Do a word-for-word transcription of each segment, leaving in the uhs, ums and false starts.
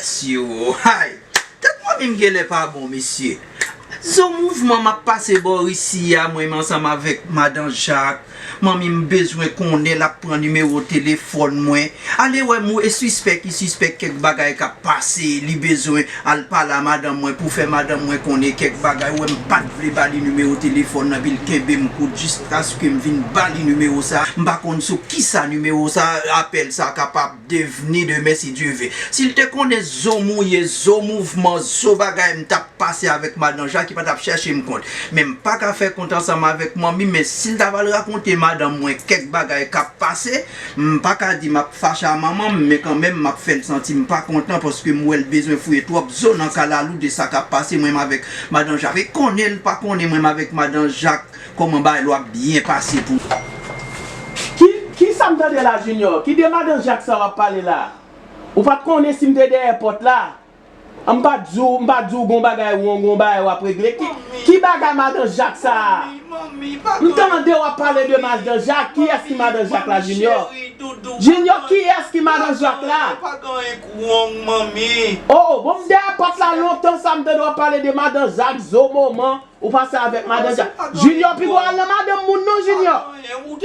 Siro, hay! Tèt manmi m genlè pa bon, mesye. Zo mouvman m ap pase bò isi a, mwen menm ansanm avèk madan Jak. Manmi m bezwen konnen, l ap pran nimewo telefòn mwen. Ale wè m, e sispèk, li sispèk kèk bagay k ap pase, li bezwen al pale a madanm mwen pou fè madanm mwen konnen kèk bagay. Ou wè m pa t vle ba li nimewo telefòn nan, epi l kenbe m kout jiskaske m vin ba li nimewo sa. M pa konn sou kisa nimewo sa, apèl sa kapab devni demen si Dye ve. Si l te konnen zo mouye, zo mouvman, zo bagay m t ap pase avèk madan Jak, li pa t ap chèche m kont. Men m pa ka fè kont ansanm avèk manmi, men si l ta pral rakonte madanm mwen kèk bagay k ap pase, m pa ka di m ap fache a manman m, men kanmenm m ap fè l santi m pa kontan paske m wè l bezwen fouye twòp zo nan kalalou de sa k ap pase mwen menm avèk madan Jak. E konnen l pa konnen mwen menm avèk madan Jak kòman bagay yo ap byen pase pou. Ki, ki sa m tande la, Junior? Ki de madan Jak sa w ap pale la? Ou pa t konnen si m te dèyè pòt la? M pa t di w, m pa t di w gon bagay wrong, gon bagay w ap regle. Ki, ki bagay madan Jak sa a? M tande w ap pale de madan Jak. Kiyès ki madan Jak la, Junior? Junior, kiyès ki madan Jak la? Oh, oh, bon, m dèyè pòt la lontan sa, m tande w ap pale de madan Jak, zo moman. Ou pase avèk madan Jak. Junior, piga w al nan madanm moun non, Junior. Ou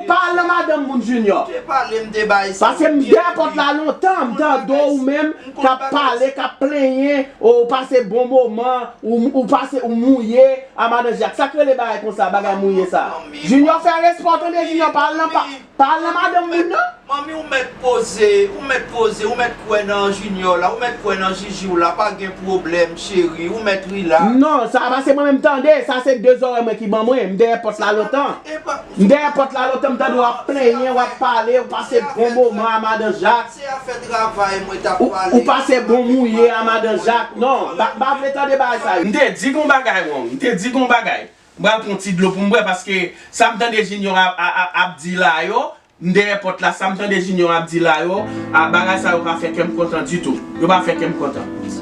pa al nan madanm moun, Junior. Paske m dèyè pòt la lontan, m tande w menm k ap pale, k ap plenyen, ou pase bon moman, ou, ou pase, ou mouye a madan Jak. Sa k rele bagay konsa, bagay mouye sa? Junior, fè respè w tande, Junior, pa al nan pa. Pa al nan madanm moun nan. Manmi, ou mèt poze, ou mèt poze, ou mèt kwè nan Junior la, ou mèt kwè nan Jiji w la, pa gen pwoblèm, cheri, ou mèt relax. Non, sa pa se mwen menm tande, sa se de zòrèy mwen ki ban mwen, m dèyè pòt la lontan. M dèyè pòt la lontan, m tande w ap plenyen, w ap pale, ou pase bon moman a madan Jak. Se afè travay mwen t ap pale. Ou pase bon mouye a madan Jak. Non, m pa vle tande bagay sa yo. M te di gon bagay, wrong, m te di gon bagay. M pral pran ti dlo pou m bwè paske sa m tande Junior ap, ap, ap di la yo, m dèyè pòt la, sa m tande Junior ap di la yo, a, bagay sa yo pa fè kè m kontan ditou. Yo pa fè kè m kontan. Mèsi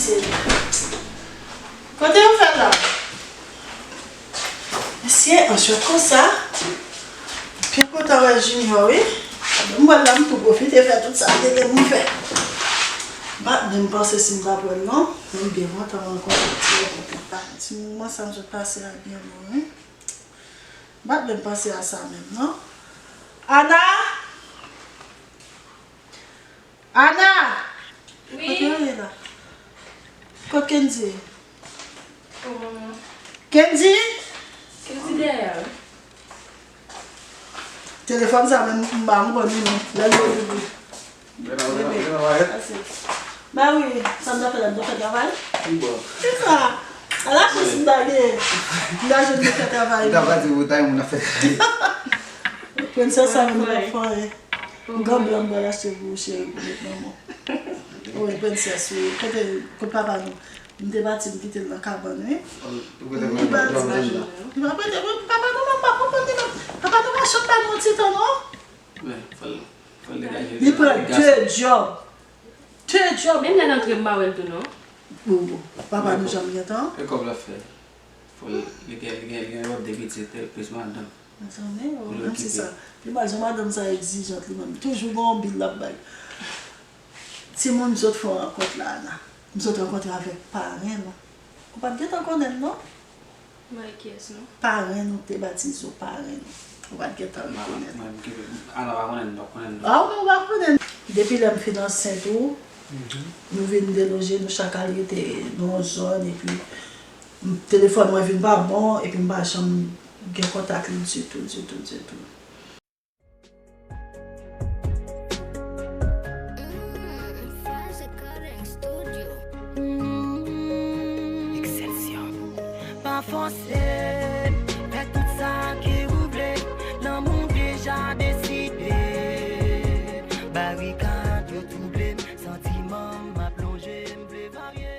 Senyè. Kote yo fè la? Mesye, anchwèt konsa. Byen kontan wè Junior wi. M wè la m tou pwofite fè tout sa m te gen pou m fè. M pa t menm panse si m t ap wè l non. Men m byen kontan rankontre ti yo kontan. Ti moman sa m sot pase a byen bon wi. M pa t menm panse a sa menm non. Ana! Ana! Wi. Kote yo ye la? Kot Kendy? Oh, manman. Kendy? Kendy dèyè a wi. Telefòn sa menm m pa konprann li non. Lè l yo double. Bebe. Ba wi, sa m ta fè la, m ta fè travay? Kisa? Ala chans m ta gen. M ta jwenn de fè travay. M ta pati pou tay moun ap fè travay. Prensès sa menm nan fò ye. Yon gòb blan m pral achte pou ou cheri pou met nan men w. Wi, prensès, wi. Kote, kot papa nou? M te pati, m kite l nan kabann, wi. Li pa di, li pa prete, wi, papa nou menm pa konprann li menm. Papa nou pa chanm ba nou yon ti tan, non. Men, fò l, fò l degaje l. Li pran de djòb. De djòb. Menm lè l antre, m pa wè l tou, non. Bon, bon. Papa nou janm gen tan. E kòb l ap fè? Fò l, li gen, li gen, li gen lòt de pitit, plis madanm. Mezanmi, oh, menm si sa, li mal jan madanm sa egzijant li menm. Toujou gen yon bil l ap bay. Timoun, m sot fè yon rankont la, Ana. M sot rankontre avèk parenn ou. Ou pa t gentan konnen l, non? Mwen kiyès, non? Parenn ou te batize w, parenn ou. Ou pa t gentan rekonèt. Mwen, mwen, Ana pa konnen l, m p ap konnen l, non. A, ou menm ou pa konnen l. Depi lè m fin ansent ou, nou vin deloje, nou chak al rete nan yon zòn, epi M, telefòn mwen vin pa bon, epi m pa janm gen kontak li ditou, ditou, ditou. Excelsior. Pa fòse, fè tout sa ke ou vle, lanmou deja deside. Barikad yo twouble m, santiman m ap lonje, m vle varye.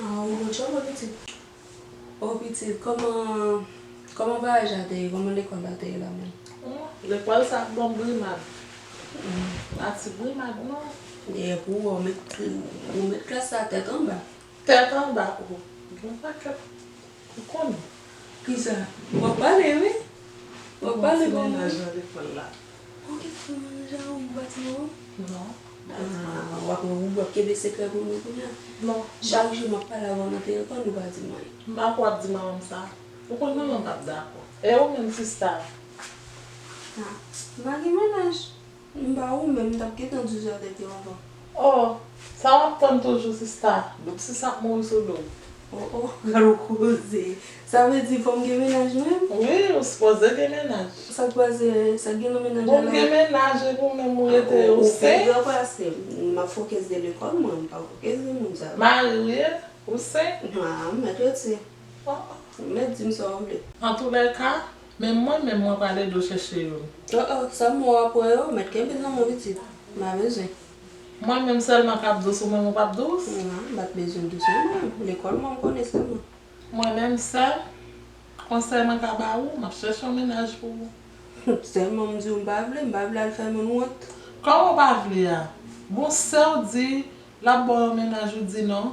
Ah, ou bon tchòpon, pitit. O pitit, kòman, kòman vwayaj la te ye? Kòman lekòl la te ye la menm? Lekòl sa ap ban m brimad. Pa ti brimad non. E pou ou, ou met, ou met klas la tèt anba. Tèt anba, o. Gen yon pakèt. Ou konnen. Kisa? W ap pale, wi. W ap pale bon. Gen yon ti mennaj nan lekòl la. Ou gen ti mennaj la, ou batiman an? Non. Ah, w ap, ou ap kenbe sekrè pou mwen kounye a? Non. Chak jou m ap pale avè w nan telefòn, ou pa di m anyen. M pa kwè w ap di manman m sa. Ou konn manman m p ap dakò. E ou menm, sista? Ah, m pa gen mennaj. M pa ou menm, m t ap gentan di w sa depi lontan. Oh, sa w ap tann toujou, sista? Doub sis ap mouri sou do w. Oh, oh, gad yon koze. Sa vle di fò m gen mennaj mwen? Wi, ou sipoze gen mennaj. Sa k pase, sa k gen nan mennaj la? Bon, m gen mennaj, epi ou menm ou rete, ou sen? Ou pi gran pase m. M ap fokis de lekòl mwen, m pa fokis de moun sa yo. Mari w ye? Ou sen? Ah, m mèt retire. Oh, oh. Ou mèt di m sa w vle. Antoulèka, men mwen menm mwen prale do chèche youn. Oh, oh, sa m wè w ap wè yo, mèt kenbe zanmi w pitit. M pa bezwen. Mwen menm sèlman k ap dous, ou menm ou p ap dous? Non, m pa t bezwen dous non mwen. Lekòl mwen, m konnen sèlman. Mwen menm sèl, konsèy mwen ka ba ou, m ap chèche yon mennaj pou ou. Sèlman m di w m pa vle, m pa vle al fè moun wont. Kòman w pa vle a? Bon, sè w di l ap ba w yon mennaj, ou di non.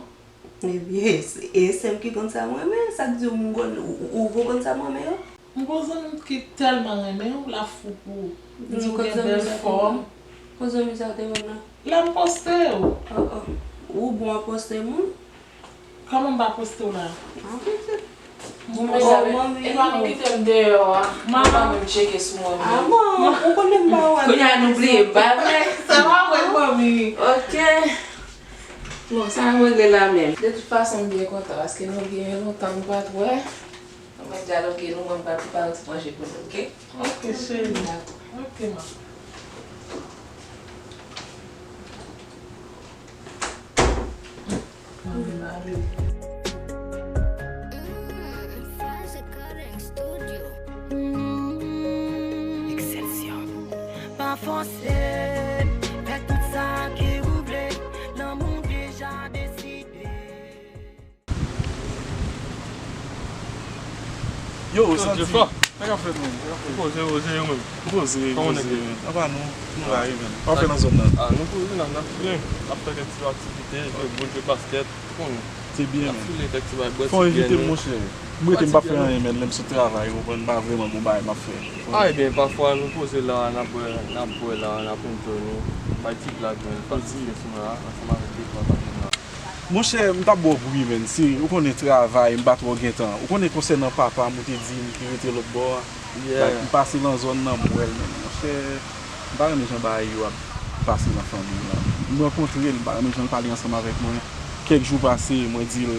Ebyen, e, e sè m ki konn sa m renmen, sa k di w m konn, ou, ou, ou konn sa m renmen yo? M gon zanmi m ki tèlman renmen w, l ap fou pou ou. Li di w gen bèl fòm. Kot zanmi sa te wè m la? Lè m poste w. Oh, oh. Ou bon ap poste moun? Kòman m pa poste w la? Ah, pitit. Bon, mezanmi, e pa nou kite m deyò a. Manman, ou pa menm tcheke sou mwen menm. Ah, manman, ou konnen m pa wè. Kounye a nou bliye m, pa vre? Sa pa vre, manmi. Ok. Bon, sa m regle la menm. De tout fason, m byen kontan, paske nou gen lontan nou pa t wè. Mwen dyaloge nou, mwen pral prepare yon ti manje pou nou, ok? Ok, cheri. Dakò. Ok, ma. Excelsior. Pa fòse, fè tout sa ke ou vle, lanmou deja deside. Yo, Santi. Sa k ap fèt, menm? Poze, poze, yo menm. Poze, poze. Apa nou, nou la, wi, menm. Sa w ap fè nan zòn nan? Ah, nou poze la, n ap byen. N ap fè kèk ti aktivite, jwe boul, jwe baskèt. Konnen. Se byen, menm. N ap file kèk ti bagay, bwè ti byen, nou. Fò w envite m, monchè. M rete, m p ap fè anyen, menm. Lè m sot travay, ou konprann, m pa vrèman gon bagay m ap fè. Ah, ebyen, pafwa, nou poze la, n ap bwè, n ap bwè la, n ap enjoy nou. Bay ti blag, menm. Pati sou la, ansanm avèk de twa patnè la. Monchè, m t ap ba w bri, menn. Se, ou konnen travay, m pa twò gen tan. Ou konnen konsènan papa m, ou te di m ki rete lòt bò a. Yeah. Like, m pase nan zòn nan, m wè l, menn. Monchè, m pa renmen jan bagay yo ap pase nan fanmi m nan. M rankontre l, m pa renmen jan l pale ansanm avèk mwen. Kèk jou pase, mwen di l,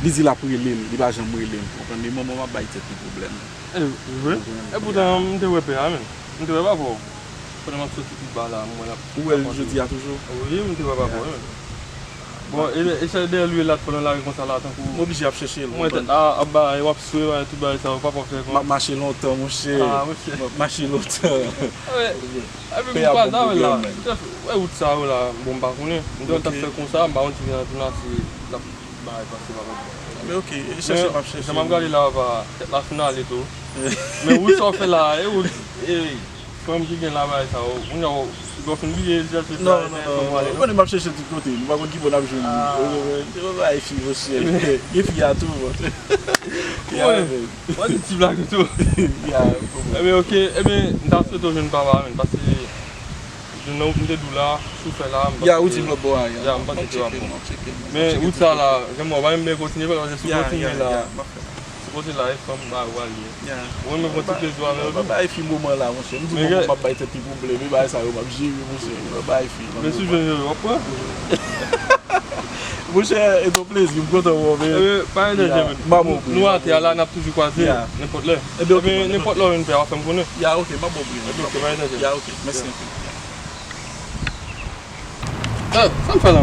li di l ap rele m, li pa janm rele m. Ou konprann, e manman m ap bay tèt li pwoblèm. E vre? Ou konprann? Epoutan, m te wè pè a, menn. M te wè papa w. Pandan m ap soti pi ba la, m wè l ap... Ou wè l jodi a toujou? Wi, m te wè papa w, wi. Bon, e, e se dèyè l ye la, pandan lari konsa la, tankou... M oblije ap chèche l, ou konprann? Mwen, a, ap bay, w ap swe, bay, tout bagay sa yo, papa w fè... M ap mache lontan, monchè. Ah, monchè. M ap mache lontan. Wi. Epi m kwaze avè l la. Chèf, wè wout sa yo la, bon, m pa konnen. M te wè l t ap fè konsa, m pa konn si gen nan tou nan se l ap bay pase pa konn. Men ok, e chèche m ap chèche. Jan m ap gade la, papa, tèt la fin ale tou. Men wout sa w fè la, e wout, e, fanm ki gen la bagay sa yo, kounye a, lè w fin bliye, l chèche sa, non, non, non, non. Ou konnen m ap chèche tout kote, nou pa konn ki bò n ap jwenn li. Ou konprann? Se pa bagay fi, monchè. Gen fi a tou, bon. Mwen di ti blag tou. Ya, ou konprann. Ebyen, ok, ebyen, m ta swete w jwenn papa, menn, paske jounen m te di w la, si w fè la, m pa... Ya, ou di m lòt bò a, ya. Ya, m panse ke w ap bon. Men wout sa la, jan m wè w pa menm byen kontinye, paske si w kontinye la, si w kontinye la, e fanm ba ou al ye. Ou menm pran ti plezi w avè l tou. Ba, ba, e fi moman la, monchè. M di moman m ap bay tèt li pwoblèm, e bagay sa yo m ap jere, monchè. Ba, ba, e fi. Men si w jwenn yo, w ap pran. Monchè, e ton plezi, m kontan wè w, men. Ebyen, pa gen danje, men. M ap ouvri. Nou atè a la, n ap toujou kwaze, nenpòt lè. Ebyen, ok, ebyen, nenpòt lè w vin fè, w ap fè m konnen. Ya, ok, m ap ouvri. Ebyen, ok, pa gen danje. Ya, ok, mèsi anpil. Eh, sa m fè la?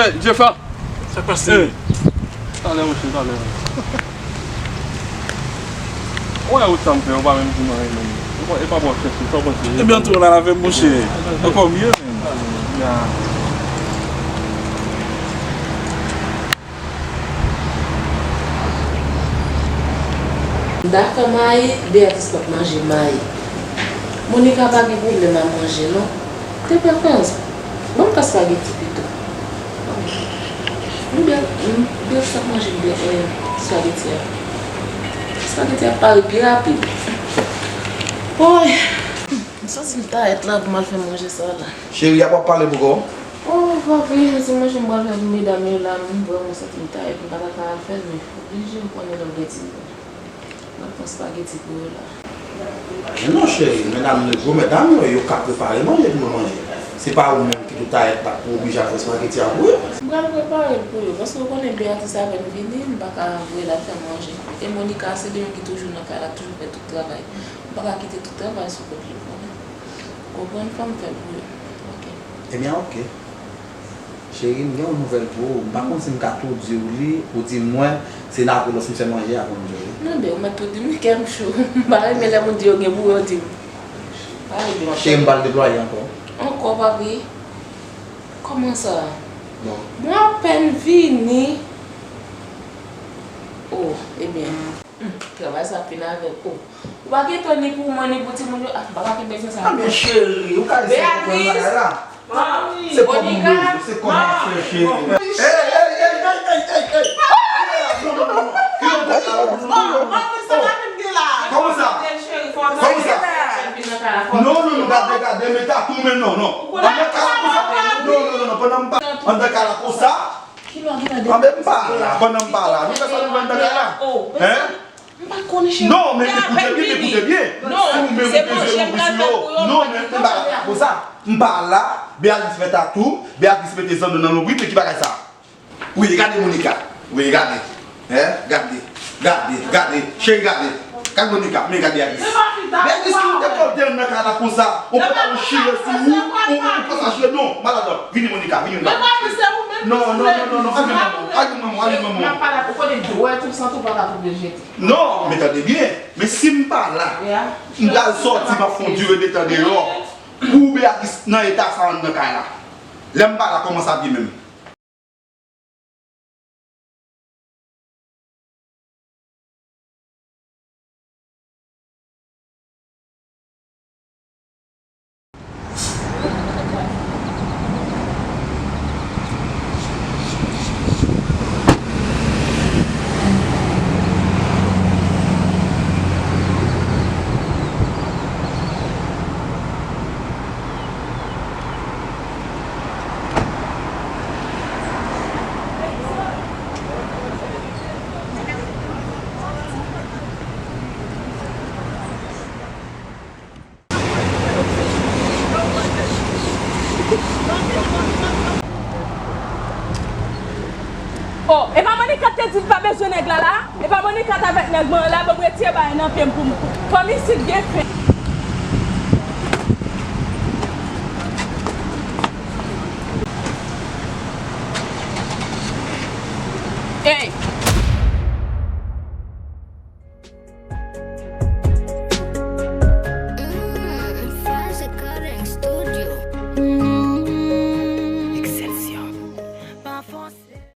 Eh, Jefa! Sa k pase? Eh, talè, monchè, talè. Ou wè wout sa m fè, ou pa menm di m anyen, menm. E pa bò chèche, sa w panse? Ebyen, antre w la avè m, monchè. Ankò m ye, menm. Ya. M ta fè mayi, Beatrice p ap manje mayi. Monica pa gen pwoblèm ak manje, non. Te pè Frans, ban m ka spageti pito. Oubyen, m, Beatrice ap manje, oubyen, oubyen spageti a. Spageti a pare pi rapid. Woy! M santi m ta èt la pou m al fè manje sa la. Cheri, a p ap pale pou kò w? Oh, papi, se manje m pral fè pou medam yo la, m vrèman santi m ta èt, m pa ta ka al fè l, men oblije, ou konnen lè w gen timoun. M ap pran spageti pou yo la. Men non, cheri, medam yo, gwo medam yo, yo ka prepare manje pou yo manje. Se pa ou menm ki tou ta èt la pou oblije al fè spageti a pou yo. M pral prepare l pou yo, paske ou konnen Beatrice avè m vini, m pa ka voye l al fè manje. E Monica, se li menm ki toujou nan kay la, toujou fè tout travay. M pa ka kite tout travay sou kont li, ou konnen. Konprann, fò m fè l pou yo. Ok. Ebyen, ok. Cheri, m gen yon nouvèl pou ou. M pa konn si m ka tou di w li, ou di mwen, se Napolos m fè manje a pou m di w li. Non, ben, ou mèt tou di m, kè m cho. M pa renmen lè moun di yo gen pou yo di m. Pa renmen. Cheri, m pral deplwaye ankò. Ankò, papi? Kòman sa? Bon. Mwen apèn vini. Oh, ebyen. Hmm, travay sa fin avèk ou. Ou pa gen tan ni pou mwen, ni pou timoun yo. Ah, m pa ka kenbe konsa. Ah, men cheri, ou ka eseye konprann bagay la. Mami. Se kòman ou bezwen, se kòman w ap fè, cheri. Ey, ey, ey, ey, ey, ey, ey. Non, non, non, non. Ki lòt bagay la? Non, non, non. Kòman sa? Kòman sa? Non, non, non, gade, gade, men tatou, men non, non. Anndan kay la konsa. Non, non, non, non, pandan m pa anndan kay la konsa. Anben m pa la, pandan m pa la. Nou fè sa nou vle anndan kay la. Hein? M pa konn cheri. Non, men ekoute byen, ekoute byen. Si ou menm ou te jere oubyen si yo. Non, men m pa la konsa. M pa la, Beatrice fè tatou, Beatrice mete zanno nan lonbrit, men ki bagay sa? Wi, gade Monica. Wi, gade. Hein? Gade. Gade, gade. Cheri, gade. Gade Monica, men gade Beatrice. Beatrice, ki ou te kote anndan kay la konsa? Ou pa chire sou ou, ou, ou konsa chire. Non, madanm, vini Monica, vini Monica. Non, non, non, non, non, ale manman, ale manman, ale manman. M ap pale ak ou kote dwèt ou santi w pa ka twouve jete. Non, men tande byen. Men si m pa la, m pral sòti, m ap fè yon dire de tan deyò. Pou Beatrice nan eta sa anndan kay la. Lè m pa la, kòman sa ap ye menm? Oh, e pa Monica k te di l pa bezwen nèg la la? E pa Monica t avèk nèg mwen an la? Bon, m retire bagay nan pye m pou m. Fanm isit gen fen.